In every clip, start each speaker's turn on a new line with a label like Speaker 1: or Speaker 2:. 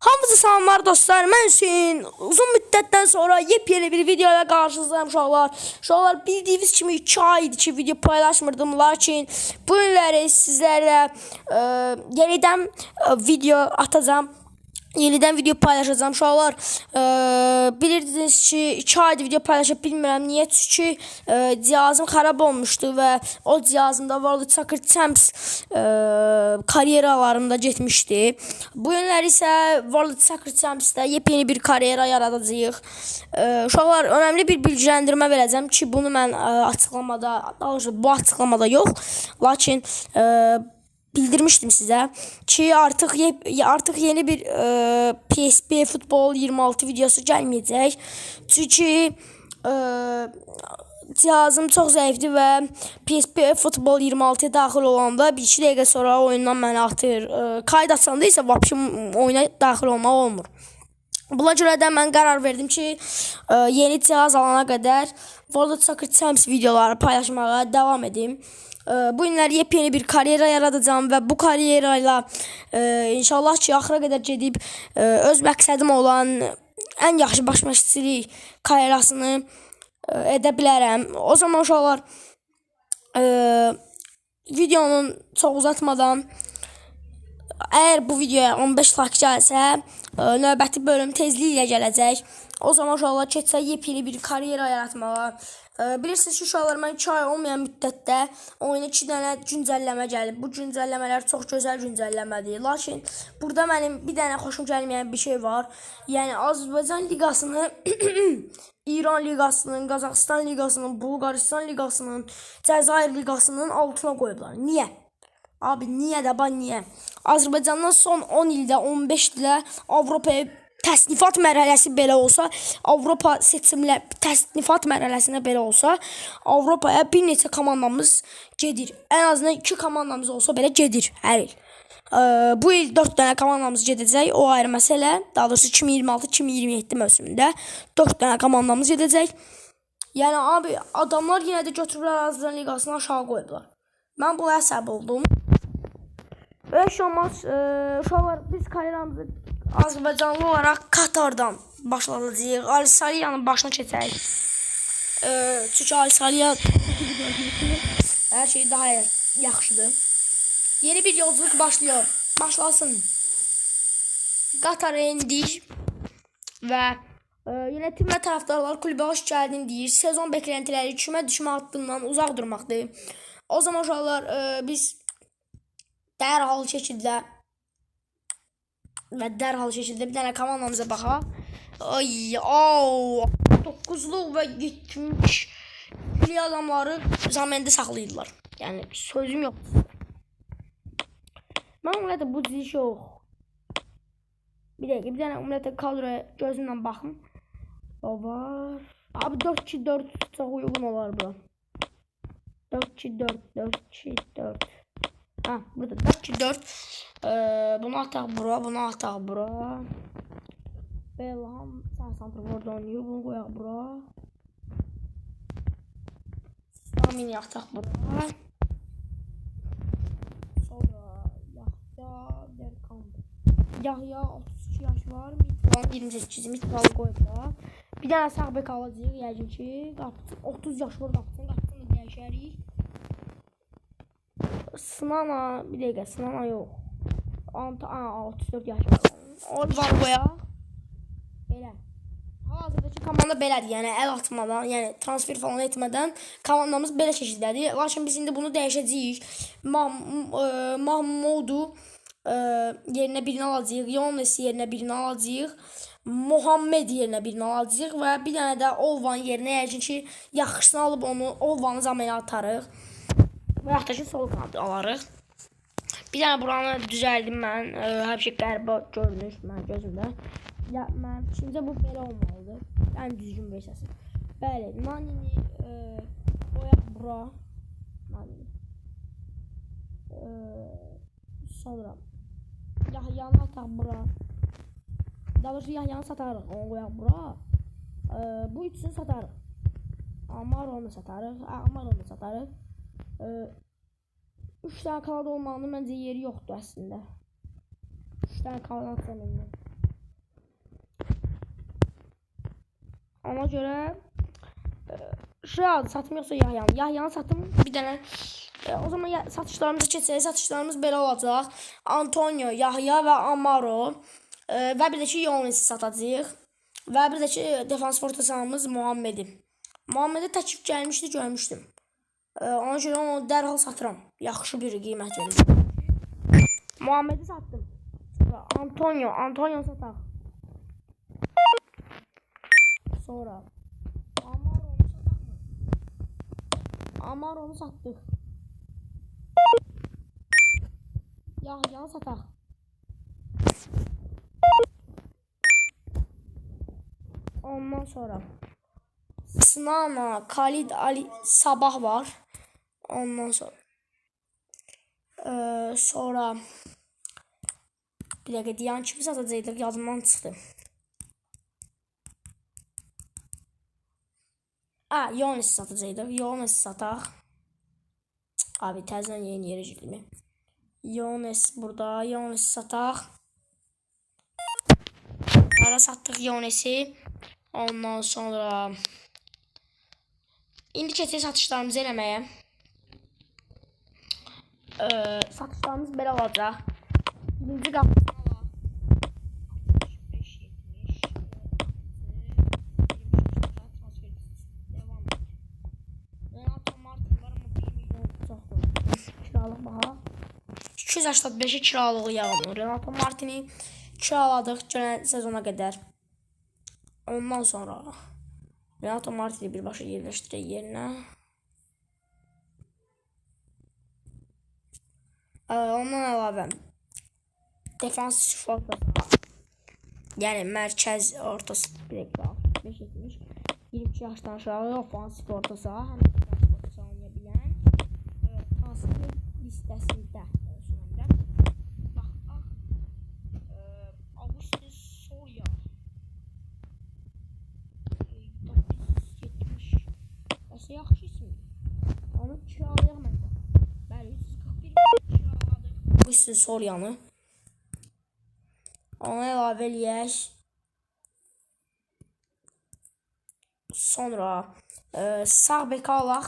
Speaker 1: Hamınıza salamlar dostlar. Mən Hüseyin. Uzun müddətdən sonra yepyeni bir videoyla qarşınızdayım uşaqlar. Uşaqlar, bildiyiniz kimi 2 ay idi ki video paylaşmırdım. Lakin bu günləri sizlərlə yenidən video atacağım. Yenidən video paylaşacağım. Uşaqlar, bilirdiniz ki 2 aydır video paylaşa bilmirəm. Niyə? Çünki cihazım xarab olmuşdu və o cihazımda World Soccer Champs karyeralarım da getmişdi. Bu günlər isə World Soccer Champs'da yepyeni bir karyera yaradacağıq. Uşaqlar, önəmli bir bilgiləndirmə verəcəm ki, bunu mən açıqlamada, daha doğrusu bu açıqlamada yox, lakin bildirmişdim sizə ki, artıq yeni bir PSP Futbol 26 videosu gəlməyəcək. Çünki cihazım çox zəifdir və PSP Futbol 26-ya daxil olanda 1-2 dəqiqə sonra oyundan məni atır. Kayıt açanda isə vəbşi oyuna daxil olmaq olmur. Buna görə də mən qərar verdim ki, yeni cihaz alana qədər World Soccer Champs videoları paylaşmağa davam edim. Bu günlər yepyeni bir karyera yaradacağım və bu karyera ilə inşallah ki, axıra qədər gedib öz məqsədim olan ən yaxşı baş məşqçilik karyerasını edə bilərəm. O zaman uşaqlar, videonun çox uzatmadan, əgər bu videoya 15 like gəlsə, növbəti bölüm tezliklə gələcək. O zaman uşaqlar, keçsək yepyeni bir karyera yaratmağa. Bilirsiniz ki, uşaqlar, mən 2 ay olmayan müddətdə oyuna 2 dənə güncəlləmə gəlib. Bu güncəlləmələr çox gözəl güncəlləmədir. Lakin burada mənim bir dənə xoşum gəlməyən bir şey var. Yəni Azərbaycan liqasını İran liqasının, Qazaxıstan liqasının, Bulqaristan liqasının, Cəzair liqasının altına qoyublar. Niyə? Abi, niyə də ba niyə? Azərbaycandan son 10 ildə, 15 ildə Avropaya təsnifat mərhələsi belə olsa, Avropa seçimlə təsnifat mərhələsinə belə olsa, Avropaya bir neçə komandamız gedir. Ən azından 2 komandamız olsa belə gedir hər il. Bu il 4 dənə komandamız gedəcək. O ayrı məsələ. Daha doğrusu 2026-2027 mövsümündə 4 dənə komandamız gedəcək. Yəni abi, adamlar yenə də götürüblər Azərbaycan liqasını aşağı qoyublar. Mən buna əsəb oldum. Heç olmaz, uşaqlar, biz karyeramızı Azərbaycanlı olaraq Katardan başladacağıq. Al Saliyanın başına keçək. Çünki Al Saliya hər şey daha yaxşıdır. Yeni bir yolculuk başlıyor. Başlasın. Qatar'a indik və yönetim və tərəfdarlar kulübə hoş gəldin deyir. Sezon beklentiləri kümə düşmə hattından uzaq durmaqdır. O zaman uşaqlar, biz dərhal şəkildə bir dənə komandamıza baxaq. Ay, au, 9-luq və 70 adamları zamendə saxlayırlar. Yəni sözüm yox. Mən ümumiyyətlə bu diziş yox. Bir dəqiqə, bir dənə ümumiyyətlə kadroya gözümlə baxım. O var. Abi, 4-2-4 çox uyğun olar bura. 4-2-4, 4-2-4. Ha, burada 4-2-4. Bunu ataq bura, bunu ataq bura. Belham sağ santrforda oynayır. Bunu qoyaq bura. Samini ataq bura. Sonra Yahya Berkamp. Yahya 32 yaş var. Mitvan 28, Mitvanı qoy bura. Bir dənə sağ bek alacağıq yəqin ki. Qapıçı 30 yaş var qapıçının. Qapıçını da dəyişərik. Sınana, bir dəqiqə, Sınana yox. Anta, aa, 34 yaş var. Orban qoyaq. Belə. Hal-hazırdakı komanda belədir. Yəni əl atmadan, yəni transfer falan etmədən komandamız belə şəkildədir. Lakin biz indi bunu dəyişəcəyik. Mahmudu yerinə birini alacağıq. Yones yerinə birini alacağıq. Muhammed yerinə birini alacağıq və bir dənə də Olvan yerinə yəqin ki, yaxşısını alıb onu, Olvanı zamana atarıq. Və yaxud da ki, sol qanadı alarıq. Bir dənə buranı düzəldim mən. Hər şey qəribə görünür mənim gözümdə. Ya mənim fikrimcə bu belə olmalıdır. Ən düzgün versiyası. Bəli, Nanini qoyaq bura. Nanini. Sonra Yahyanı ataq bura. Daha doğrusu Yahyanı satarıq, onu qoyaq bura. Bu üçünü satarıq. Amaronu satarıq. Amaronu satarıq. 3 dənə kanad olmağının məncə yeri yoxdur əslində. 3 dənə kanad zəminli. Ona görə Şuadı satım yoxsa Yahyanı? Yahyanı satım bir dənə. O zaman satışlarımıza keçsək, satışlarımız belə olacaq. Antonio, Yahya və Amaro və bir də ki Yonis'i satacağıq. Və bir də ki defans orta sahamız Muhammed'i. Muhammed'e təklif gəlmişdi, görmüşdüm. Ona görə onu dərhal satıram. Yaxşı bir qiymət verir. Muhammed'i satdım. Antonio, Antonio sataq. Sonra Amaro'nu sataq mı? Amaro'nu satdıq. Yahyanı sataq. Ondan sonra Sinana, Khalid Ali Sabah var. Ondan sonra sonra bir dakika, Diyan kimi satacaqdıq, yadımdan çıxdı. Ha, Yonis'i satacaqdıq. Yonis'i sataq. Abi təzədən yeni yerə girdim. Yonis burada. Yonis'i sataq. Para satdıq Yonis'i. Ondan sonra indi keçək satışlarımızı eləməyə. Satışlarımız belə olacaq. Birinci qapısını alaq. 65, 70, 26, devam et. Renato Martin var ama 1 milyon çoxdur. Kiralıq baha. 285-i kiralıqlayaq onu. Renato Martini kiraladıq gələn sezona qədər. Ondan sonra Renato Martini birbaşa yerləşdirək yerinə. Ondan əlavə defans orta saha, yəni mərkəz ortası, bir dakika, 65 22 yaşdan aşağı ofansif orta saha, həm defansif orta saha oynaya bilən transfer listəsində olsun həm də. Baxaq, Augusto Soria 970 əsə yaxşı isimdir. Onu kiralayaq məncə. Bəli, 341 kiraladıq. Augusto Soria'nı. Ona əlavə eləyək. Sonra sağ bek alaq.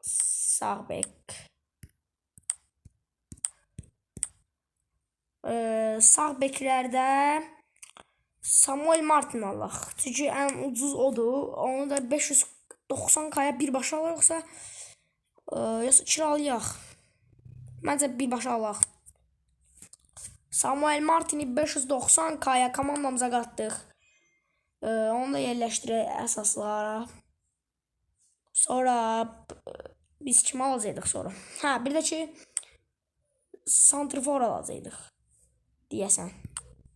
Speaker 1: Sağ bek. Sağ beklərdə Samuel Martin alaq. Çünki ən ucuz odur. Onu da 590K-ya birbaşa alaq yoxsa kiralayaq. Məncə birbaşa alaq. Samuel Martini 590K-ya komandamıza qatdıq. Onu da yerləşdirək əsaslara. Sonra biz kimi alacaqdıq sonra? Hə, bir də ki santrfor alacaqdıq. Deyəsən.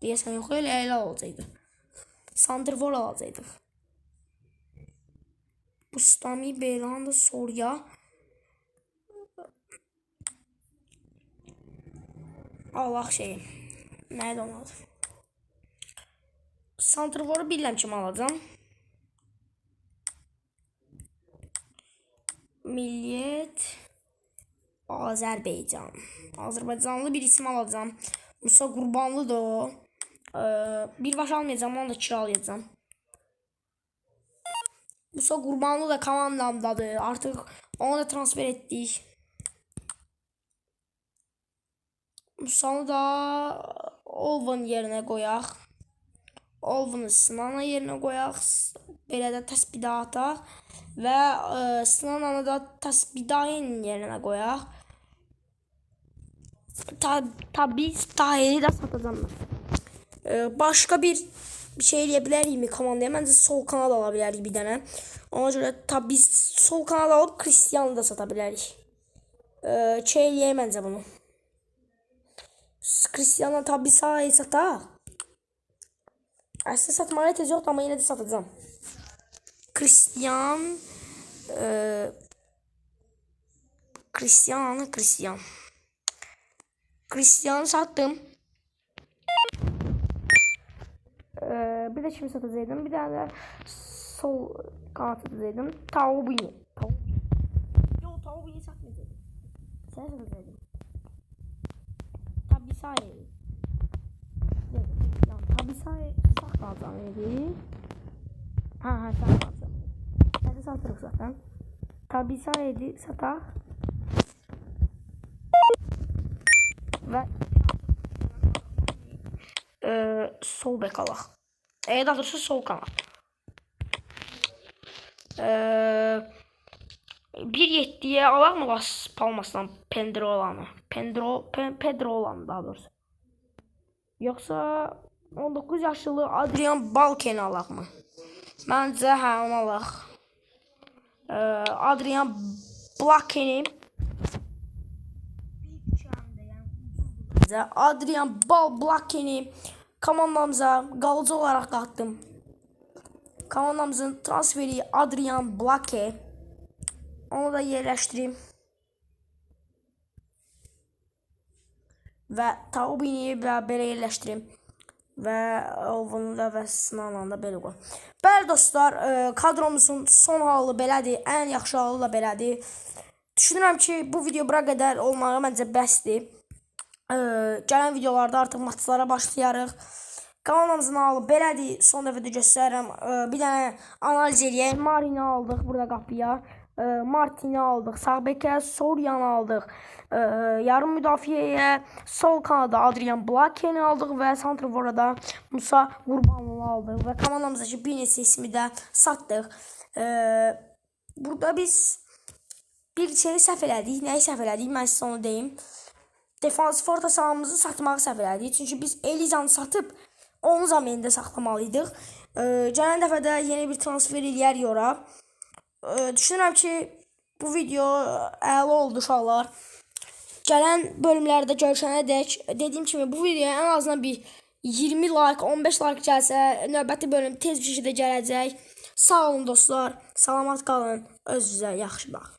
Speaker 1: Deyəsən yox, elə alacaqdıq. Santrfor alacaqdıq. Bustami, Belanda, Soria. Allah şeyi. Nədir onun adı? Santrforu bilirəm kim alacağam. Milliyyət Azərbaycan. Azərbaycanlı bir isim alacağam. Musa Qurbanlıdır o. Birbaşa almayacağam, onu da kiralayacağam. Musa Qurbanlı da komandamdadır. Artıq onu da transfer etdik. Musanı da Olvan yerinə qoyaq. Olvanı Sinana yerinə qoyaq. Belə də təsbidə ataq. Və Sinananı da təsbidain yerinə qoyaq. Tabii Tahir'i də satacağam mən. Başqa bir şey eləyə bilərikmi komandaya? Məncə sol kanal ala bilərik bir dənə. Ona görə tabii sol kanal alıb Cristiano da sata bilərik. Şey eləyək məncə bunu. Cristiano tabii sahayı sataq. Əslində satmağa ehtiyac yoxdur, amma yenə də satacağam. Cristiano Cristiano sattım. Bir de kimi satacaqdım. Bir dənə də sol kanat satacaqdım. Taubini. Yox, Taubini satmayacaqdım. Sən satacaqdım. Tabisaye. Tabisaye sağ qalacaq idi. Hə, sataq. Hadi satırıq zaten. Tabi sataq. Və sol bek alaq. Daha doğrusu sol kanat. 1.7-yə alaq mı Las Palmasdan Pedro olanı? Pedro olanı daha doğrusu. Yoxsa 19 yaşlı Adrian Balken'i alaq mı? Məncə hə, onu alaq. Adrian Blaken'i Adrian Blaken'i komandamıza qalıcı olaraq qatdım. Komandamızın transferi Adrian Blake. Onu da yerləşdireyim. Və Taubini və belə yerləşdirim. Və bunu da və Sinan'ı da belə qoy. Bəli dostlar, kadromuzun son halı belədir. Ən yaxşı halı da belədir. Düşünürəm ki, bu video bura qədər olmağı məncə bəsdir. Gələn videolarda artıq maçlara başlayarıq. Komandamızın halı belədir. Son dəfə də göstərirəm. Bir dənə analiz eləyək. Marini aldıq burada qapıya. Martini aldıq. Sağ bekə Sorian'ı aldıq. Yarım müdafiəyə sol kanada Adrian Blaken'i aldıq və santrfora da Musa Qurbanov'u aldıq və komandamızdakı bir neçə ismi də satdıq. Burada biz bir şeyi səhv elədik. Nəyi səhv elədik? Mən sizə onu deyim. Defansif orta sahamızı satmağı səhv elədik. Çünki biz Elizanı satıb onu zamanında saxlamalıydıq. Gələn dəfə də yeni bir transfer eləyərik ora. Düşünürəm ki, bu video əla oldu uşaqlar. Gələn bölümlərdə görüşənədək dediyim kimi bu videoya ən azından bir 20 like, 15 like gəlsə növbəti bölüm tez bir şəkildə gələcək. Sağ olun dostlar. Salamat qalın. Özünüzə yaxşı baxın.